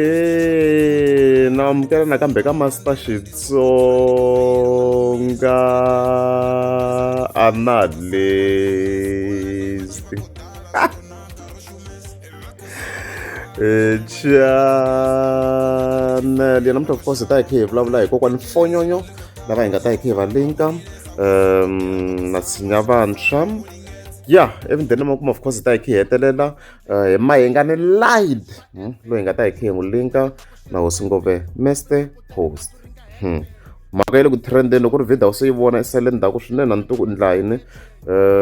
Ahee na amukela nakambe ka Master Xitsonga Analyst channel ya namuntlha of course hi ta hi khe hi vulavula hi kokwani Fonyonyo lava hi nga ta hi khe hi va linka na tshinya vantshwa ya ivi then makumu of course hi ta hi khe hi hetelela hi Mayengani Lied loyi hi nga ta hi khe hi n'wi linka na hosi Ngove Mr Post mhaka ya le ku trend-eni loko ku ri video se yi vona i sale ndzhaku swinene na ntuku ndlayini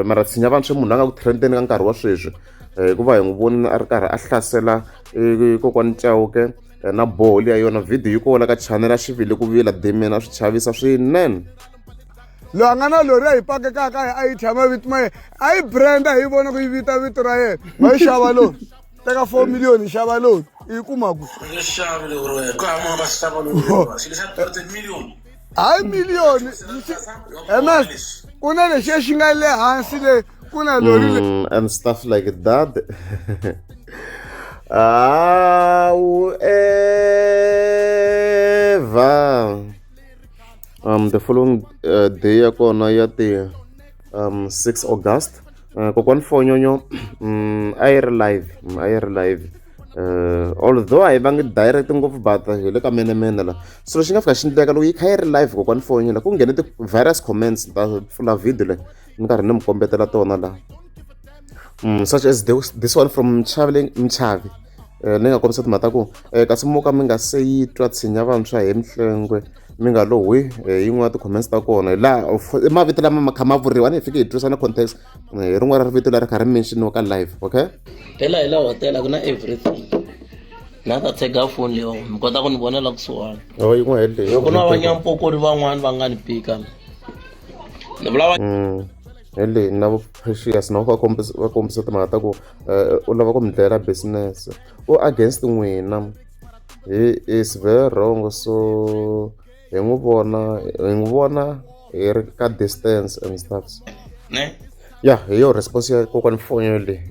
mara tshinya vantshwa munhu la nga ku trend-eni ka nkarhi wa sweswi hikuva hi n'wi vonile a ri karhi a hlasela kokwani Chauke na boho liya yona video yi kona ka channel a xi vile ku vila demeni a swi chavisa swinene. Loyi a nga na lori a yi paka kaya ka a yi thya mavito ma yena a yi branda hi vona ku yi vita vito ra yena wa yi xava lori teka 4 million yi xava lori i yi kuma ku hayi miliyoni ms ku na lexiya xi nga le hansi le ku na lori le And stuff like that. However, the following day ya kona ya ti 6 August kokwani Fonyonyo a yi ri live a yi ri live although a yi vangi direct ngopfu but hi le ka menemene la so lexi nga fika xi ndleka loko yi kha yi ri live kokwani Fonyonyo la ku nghene ti-various comments ta pfula video leyi ni karhi ni mi kombetela tona la such as this one from Mchavi Mchavi ni nga kombisa timhaka ta ku kasi mo ka mi nga se yi twa tshinya vantshwa hi Mhlengwe mi nga lo hwi yin'wana ya ti-comments ta kona hi laha i mavito lama ma kha ma vuriwa ni hi fike hi twisa na context hi rin'wana ra rivito leri kha ri mention-iwa ka live okay Phela hi la hotela ku na everything na ta tshega foni leyi mi kota ku ni vonela kusuhani oh yin'wana hi leyi ku na vanyampokori van'wani va nga ni pika ni vula Hi leyi na vo Precious na va kombisa va kombisa timhaka ta ku u lava ku mi dlayela business u against n'wina he is very wrong so hi n'wi vona hi n'wi vona hi ri ka distance and stuff ne ya hi yo response ya kokwani fonyo leyi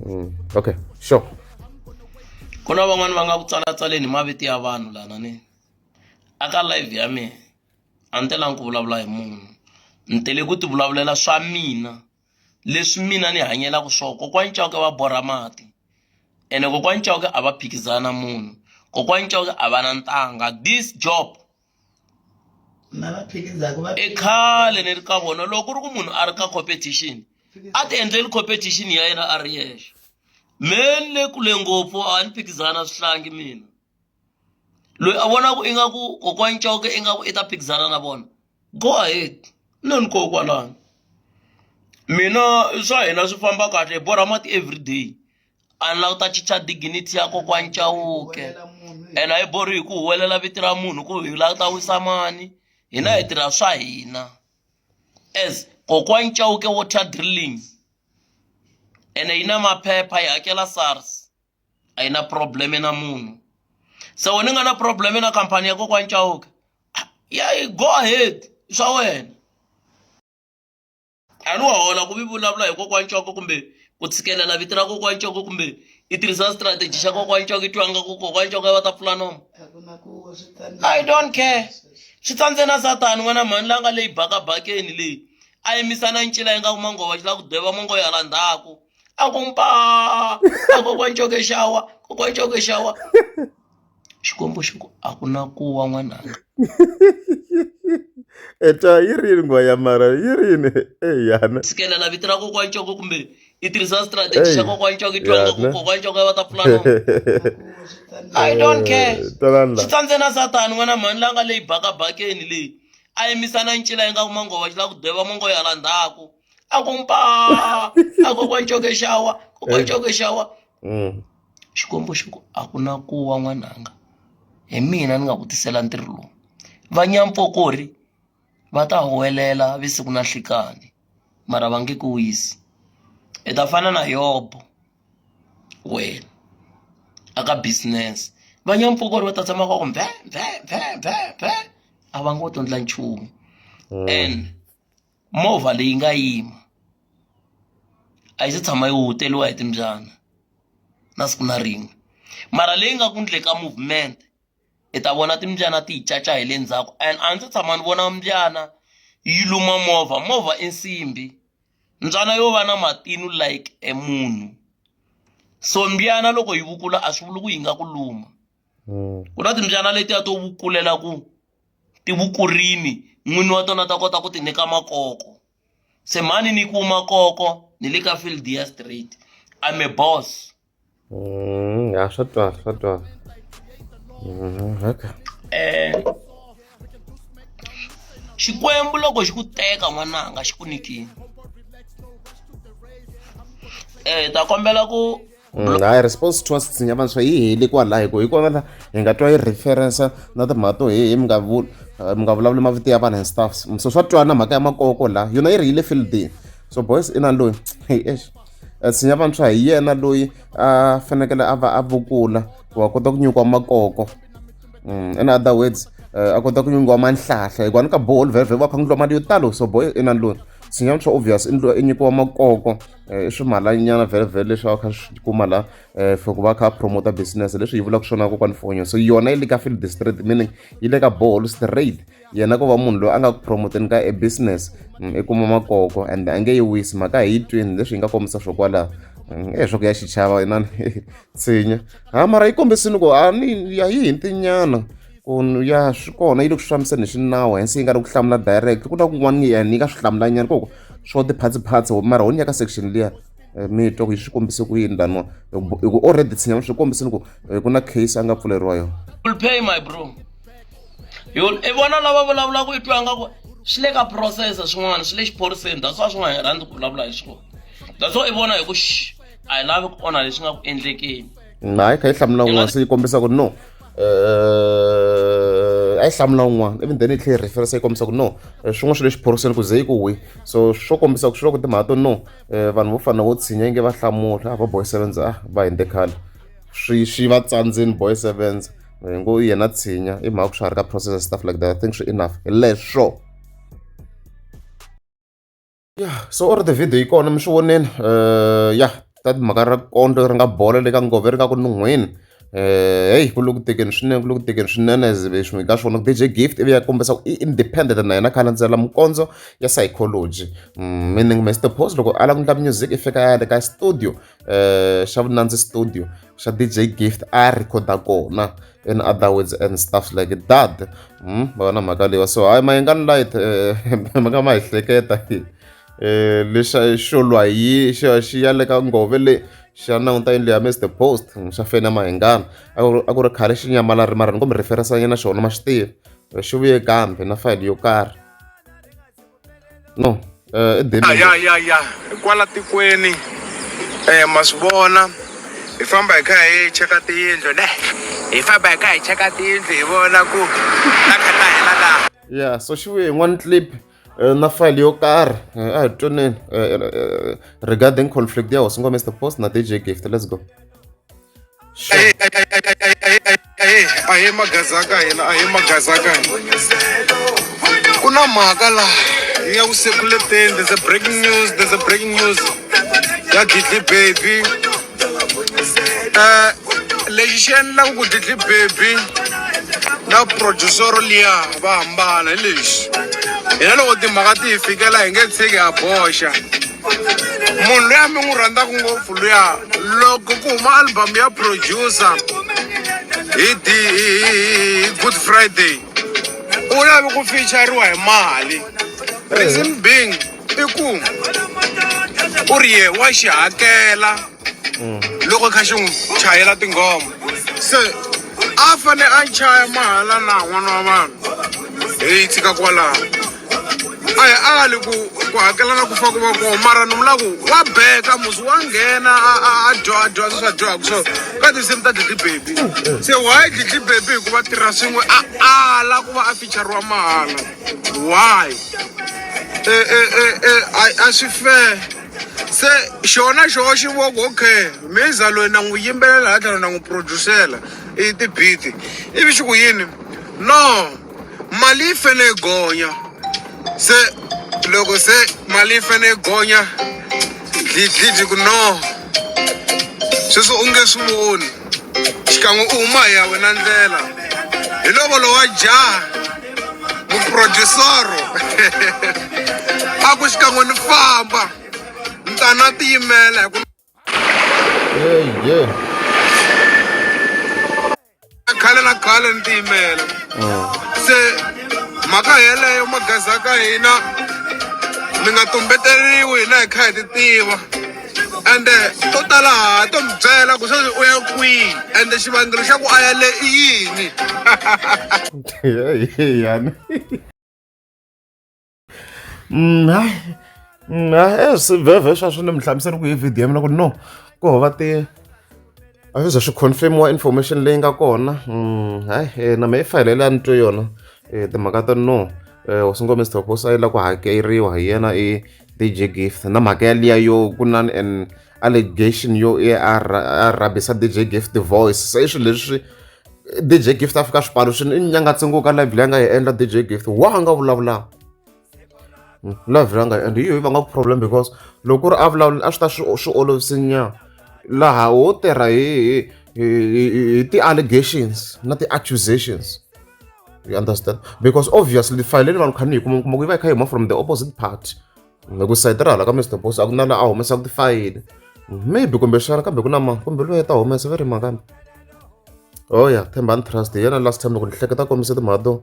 okay sure ku na van'wani va nga ku tsalatsaleni hi mavito ya vanhu lana ni aka live ya mina a ni telangi ku vulavula hi munhu ni tele ku ti vulavulela swa mina leswi mina ni hanyelaka swona kokwani Chauke va borha mati ene kokwani Chauke a va phikizana na munhu kokwani Chauke a va na ntanga this job i khale ni ri ka vona loko ku ri ku munhu a ri ka competition a ti endleli competition ya yena a ri yexe me ni le kule ngopfu a ni phikizana swihlangi mina loyi a vonaku ingaku kokwani Chauke ingaku i ta phikizana na vona go ahead no ni koho kwalano mina swa hina swi famba kahle hi borha mati everyday a ni lava ku ta chicha dignity ya kokwani Chauke ene a yi borhi hi ku huwelela vito ra munhu ku hi lava ku ta wisa mani hina hi tirha swa hina as kokwani Chauke water drilling ene yi na maphepha yi hakela SARS a yi na problem na munhu se wena u nga na problem na khampani ya kokwani Chauke ya go ahead swa wena a ni wa hola ku vi vulavula hi kokwani Chauke kumbe ku tshikelela vito ra kokwani Chauke kumbe i tirhisa strategy xa kokwani Chauke i twa nga ku kokwani Chauke va ta pfula nomu I don't care swi tsandze na satani n'wana mhani la nga leyi bakabakeni leyi a yimisa na ncila yi nga ku mangova xi lava ku dweva mongo ya la ndzhaku a ku mpa a kokwani Chauke xawa kokwani Chauke xawa xikwembu xi ku a ku na ku wa n'wananga Eta yi rini ngwa ya mara yi rini eyana tshikelela vito ra kokwani Chauke kumbe i tirhisa strategy xa kokwani Chauke i twa nga ku kokwani Chauke va ta pfula nomu I don't care swi tsandze na satani n'wana mhani la nga leyi bakabakeni leyi a yimisa na ncila yi nga ku mangova xi lava ku dweva mongo ya la ndzhaku a ku mpa a kokwani Chauke xawa kokwani Chauke xawa Xikwembu xi ku a ku na ku wa n'wananga hi mina ni nga ku tisela ntirho lowu vanyampfokori va ta huwelela vusiku na nhlikani mara va nge ku wisi i ta fana na Yobo wena a ka business vanyampfokori va ta tshama va ku mve mve mve mve mve a va ngo to ndla nchumu and movha leyi nga yima. A yi se tshama yi huhuteriwa hi timbyana na siku na rin'we. Mara leyi nga ku ndleni ka movement i ta vona timbyana ti yi caca hi le ndzhaku and a ndzi tshama ni vona mbyana yi luma movha movha i nsimbhi mbyana yo va na matinu like e munhu so mbyana loko yi vukula a swi vuli ku yi nga ku luma ku na timbyana letiya to vukulela ku ti vukurini n'wini wa tona ta kota ku ti nyika makoko se mhani ni kuma koko ni le ka field ya straight I'm a boss Ya swa twala swa twala okay. Xikwembu loko xi ku teka n'wananga xi ku nyikile ta kombela ku Hayi response to us tshinya vantshwa yi heli kwalaho hi ku hi kona la hi nga twa yi reference na timhaka to hehe mi nga mi nga vulavuli mavito ya vanhu and stuff so swa twana mhaka ya makoko la yona yi ri yi le fieldini so boys i na loyi eish tshinya vantshwa hi yena loyi a fanekele a va a vukula ku a kota ku nyikiwa makoko in other words a kota ku nyikiwa manhlahla hikuva ni ka boholo vhele vhele va kha ndliwa mali yo talo so boy i na loyi tshinya vantshwa obvious i nyikiwa makoko i swimalanyana vhele vhele leswi a kha swi kuma la for ku va kha a promote business leswi yi vulaka swona kokwani fonyo so yona yi le ka field straight meaning yi le ka boholo straight yena ko va munhu loyi a nga ku promoteni ka e business i kuma makoko and a nge yi wisi mhaka hi yi twini leswi yi nga kombisa swo kwalaho e swa ku ya xichava inani tshinya ha mara yi kombisini ku a ni ya yi hintinyana ku ya swi kona yi le ku swi fambiseni hi xinawu hense yi nga ri ku hlamula direct ku na kun'wana ya ni nga swi hlamulanyana koko swo tiphatsiphatsi mara ho ni ya ka section liya mi twa ku yi swi kombise ku yini laniwa hi ku already tshinya swi kombisini ku ku na case a nga pfuleriwa yona will pay my bro i vona lava vulavulaka i twa nga ku swi le ka process swin'wana swi le xiphoriseni that's why swi nga hi rhandzi ku vulavula hi swona that's why i vona hi ku x a hi lavi ku onha leswi nga ku endlekeni hayi kha yi hlamula un'wana se yi kombisa ku no a yi hlamula un'wana even then yi tlhela yi reference yi kombisa ku no swin'wana swi le xiphoriseni ku ze yi ku wi so swo kombisa ku swi loko timhaka to no vanhu vo fana na vo tshinya yi nge va hlamula a va boy sevens a va hinde khale swi swi va tsandzini boy sevens hi ngo yena tshinya i mhaka ku swa ha ri ka process and stuff like that I think swi enough hi leswo ya so or the video yi kona mi swi voneni ya ta timhaka ra kondlo ri nga bola le ka ngove ri nga ku nun'hweni heyi ku le ku tekeni swinene ku le ku tekeni swinene as leswi hi nga swona DJ Gift ivi ya kombisa ku i independent na yena kha landzela mikondzo ya psychology meaning Mr Post loko a lava ku endla music i fika ya le ka studio xa Vunandzi studio xa DJ Gift a rhikhoda kona in other words and stuff like that va na mhaka leyiwa so hayi Mayengani Light ma nga ma hi hleketa lexa xo lwa hi xi xi ya le ka ngove le xi ya languta yindlu ya Mr Post xa Fena Mayengani a ku ri khale xi nyamalari mara ni ngo mi reference nyana xona ma xi tiva xi vuye kambe na file yo karhi no i ya ya ya kwala tikweni ma swi vona hi famba hi kha hi cheka tiyindlu ne hi famba hi kha hi cheka tiyindlu hi vona ku ta kha ta hela laha ya so xi vuye yin'wana clip na file yo karhi a hi twaneni regarding conflict ya hosi ngoma Mr Post na DJ Gift let's go Ahee magaza ka hina ahee magaza ka hina ku na mhaka laha yi ya ku sekuleteni there's a breaking news there's a breaking news ya Gidli baby lexi xi endlaka ku Gidli baby na producer liya va hambana hi lexi hina loko timhaka ti hi fikela hi nge tshiki ha boxa munhu luya mi n'wi rhandzaka ngopfu luya loko ku huma album ya producer hi di hi good friday u lave ku featuriwa hi mali reason being i ku u ri ye wa xi hakela loko kha xi n'wi chayela tinghoma se a fane a chaya mahala na n'wana wa vanhu hi tshika kwalaho a hi ali ku ku hakelana ku fa ku va kona mara ni vula ku wa beka musi wa nghena a a a dyoha a dyoha sweswi a dyohaka so ka tinsimu ta Dlidli Baby se why Dlidli Baby hi ku va tirha swin'we a ala ku va a feature-riwa mahala why a swi fair se xona xoho xi vo ku okay miza loyi na n'wi yimbelela hala tlhelo na n'wi producer-la i ti-beat ivi xi ku yini no mali yi fane yi gonya se loko se mali yi fane yi gonya Dlidlidi ku no sweswo u nge swi voni xikan'we u huma hi ya wena ndlela hi loko lowa jaha muprodyusoro a ku xikan'we ni famba ni ta na tiyimela hi ku yeah, yeah. Khale na khale ni tiyimela se mhaka yeleyo mageza ka hina mi nga tumbeteriwi hina hi kha hi ti tiva ende to tala ha to mi byela ku sweswi u ya kwihi ende xivangelo xa ku a ya le i yini. Yani. Hayi hayi swivhevhe sweswo ni mi hlamusela ku hi video ya mina ku no ku hava ti a swi za swi confirm-iwa information leyi nga kona hayi na mehe fayele leyi a ni twe yona timhaka ta no hosi ngome Mister Post a yi lava ku hakeriwa hi yena i D_J Gift na mhaka yaliya yo ku na an allegation yo i a a rhabisa D_J Gift voice se i swilo leswi D_J Gift a fika swipano swi i nyangatse ngopfu ka live leyi a nga yi endla D_J Gift wa nga vulavula live leyi a nga yi endla hi yo yi vangaka problem because loko ku ri a vulavula a swi ta swi swi olovise nyana laha ho tirha hi hi hi hi ti-allegations na ti-accusations you understand because obviously file leyi vanhu kha ni yi kuma kuma ku yi va yi kha yi huma from the opposite party hi ku sayiti ra hala ka Mister Boss a ku na laha a humesaka tifayili maybe kumbexana kambe ku na ma kumbe loyi ta humesa va ri ma kambe oh ya Thembani Trust hi yena last time loko ni hleketa kombisa timhaka to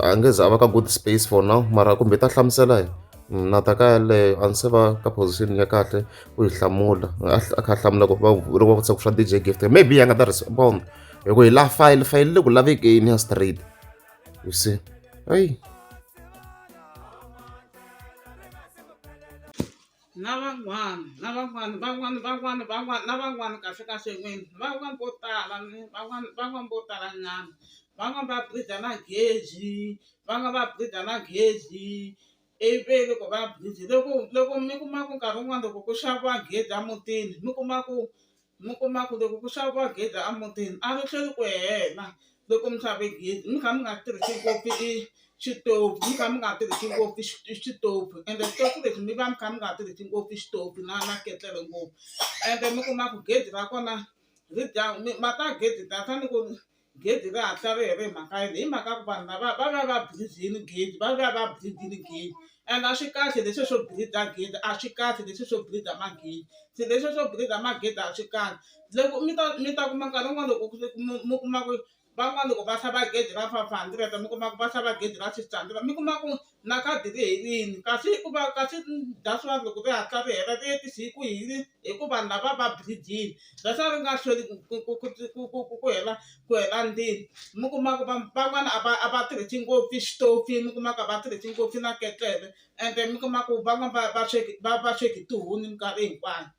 a nge ze a va ka good space for now mara kumbe ta hlamusela hi na ta ka yaleyo a ni se va ka position ya kahle ku yi hlamula a kha a hlamula ku va loko va vutisa ku swa D_J Gift maybe ya nga ta respond hi ku hi la file file le ku lavekeni ya straight you see eyi. Na van'wana na van'wana van'wana van'wana van'wana na van'wana kahle kahle n'wini van'wana vo tala van'wana van'wana vo tala nyana van'wana va breed-a na gezi van'wana va breed-a na gezi ivi loko va breed loko loko mi kuma ku nkarhi wun'wani loko ku xaviwa gezi emutini mi kuma ku Mi kuma ku loko ku xaviwa gezi emutini a ri hlweli ku hela loko mi xave gezi mi kha mi nga tirhisi ngopfu i xitofu mi kha mi nga tirhisi ngopfu xitofu ende xitofu lexi mi va mi kha mi nga tirhisi ngopfu xitofu na na ketlele ngopfu ende mi kuma ku gezi ra kona ri dya mhaka ya gezi data ni ku. Gezi ri hatla ri hela hi mhaka yini hi mhaka ku vanhu lava va va va bridge-ini gezi va va va bridge-ini gezi and a swi kahle leswiya swo bridge gezi a swi kahle leswiya swo bridge magezi se leswiya swo bridge magezi a swi kahle loko mi ta mi ta kuma nkarhi wun'wani loko mi kuma ku van'wani loko va xava gezi ra 500 mi kuma ku va xava gezi ra 600 mi kuma ku na khadi ri herile kasi ku va kasi that's why loko ri hatla ri hela ri hetise hi ku yini hi ku vanhu lava va bridge-ini that's why ri nga hlweli ku ku ku ku ku ku ku hela ku hela ndzilo mi kuma ku van'wana a va a va tirhisi ngopfu xitofu mi kuma ku a va tirhisi ngopfu na ketlele ende mi kuma ku van'wana va va sweki va va sweki tihunyi minkarhi hinkwayo.